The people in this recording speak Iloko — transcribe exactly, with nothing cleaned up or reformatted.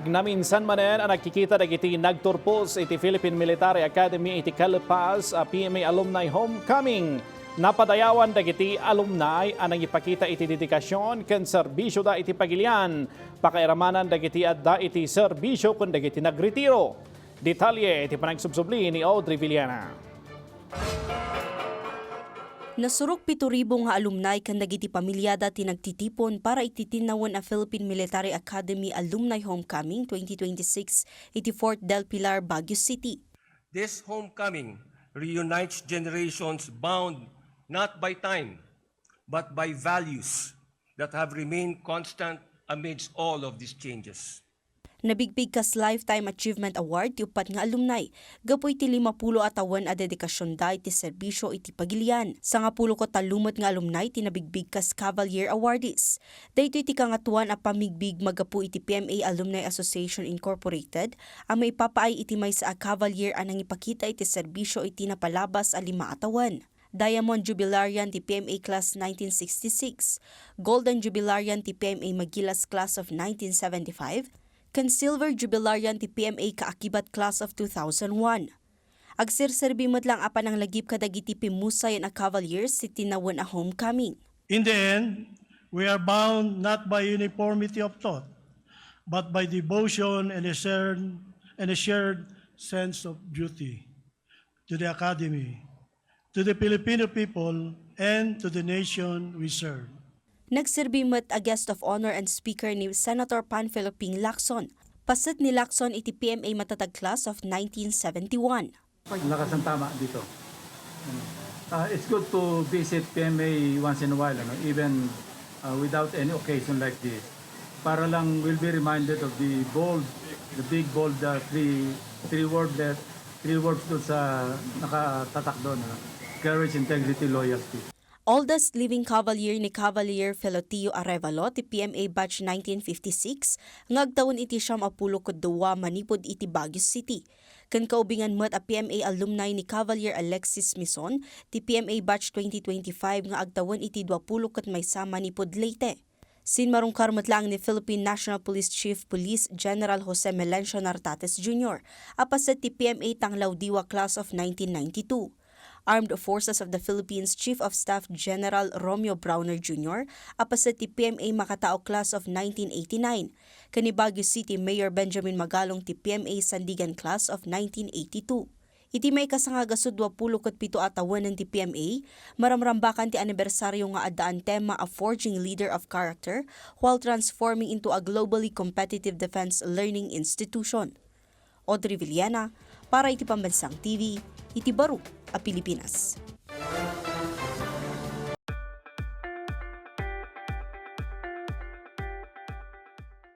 Naminsan manen a nagkikita dagiti nagturpos iti Philippine Military Academy iti kalpas a P M A Alumni Homecoming. Napadayawan dagiti alumni a nangipakita iti dedikasyon ken serbisioda iti pagilian, pakairamanan dagiti adda iti serbisio ken dagiti nagretiro. Detalye iti panagsubsubli ni Audrey Villena. Nasurok pito ribu nga alumni ken dagiti pamiliada ti nagtitipon para iti tinnawen a Philippine Military Academy Alumni Homecoming twenty twenty-six iti Fort del Pilar, Baguio City. This homecoming reunites generations bound not by time, but by values that have remained constant amidst all of these changes. Nabigbig kas Lifetime Achievement Award ti uppat nga alumni gapu iti limapulo a tawen a dedikasionda iti serbisio iti pagilian. Sangapulo ket tallo met nga alumni ti nabigbig kas Cavalier Awardees. Daytoy ti kangatoan a pamigbig magapu iti P M A Alumni Association Incorporated a maipapaay iti maysa a Cavalier a nangipakita iti serbisio iti napalabas a lima a tawen. Diamond Jubilarian ti P M A Class nineteen sixty-six, Golden Jubilarian ti P M A Magilas Class of nineteen seventy-five, ken Silver Jubilarian ti P M A Kaakibat Class of two thousand one. Agserserbi met lang a pananglagip kadagiti pimmusayan a Cavaliers ti tinnawen a homecoming. In the end, we are bound not by uniformity of thought, but by devotion and a shared, and a shared sense of duty to the Academy, to the Filipino people, and to the nation we serve. Nagserbi met a guest of honor and speaker ni Senator Panfilo Ping Lacson. Paset ni Lacson iti P M A Matatag Class of nineteen seventy-one. Lakas ng tama dito. Ano, ah, it's good to visit P M A once in a while, ano, even, ah, without any occasion like this. Para lang we'll be reminded of the bold, the big bold, ah, three, three word that, three words doon sa nakatatak doon, ano, courage, integrity, loyalty. Oldest living Cavalier ni Cavalier Felotio Arevalo ti P M A Batch nineteen fifty-six nga agtawen iti siam a pulo ket dua manipud iti Baguio City. Ken kaubingan met a P M A alumni ni Cavalier Alexis Mison ti P M A Batch twenty twenty-five nga agtawen iti dua pulo ket maysa manipud Leyte. Sinmarungkar met laeng ni Philippine National Police Chief Police General Jose Melencio Nartates Junior a paset ti P M A Tanglao Diwa Class of nineteen ninety-two. Armed Forces of the Philippines Chief of Staff General Romeo Brawner Junior a paset ti P M A Makatao Class of nineteen eighty-nine, ken ni Baguio City Mayor Benjamin Magalong ti P M A Sandigan Class of nineteen eighty-two. Iti maikasangagasu dua pulo ket pito a tawenen ti P M A, maramrambakan ti anibersario nga addaan tema a Forging Leader of Character while Transforming into a Globally Competitive Defense Learning Institution. Audrey Villena, para iti Pambansang T V, iti Barong a Pilipinas.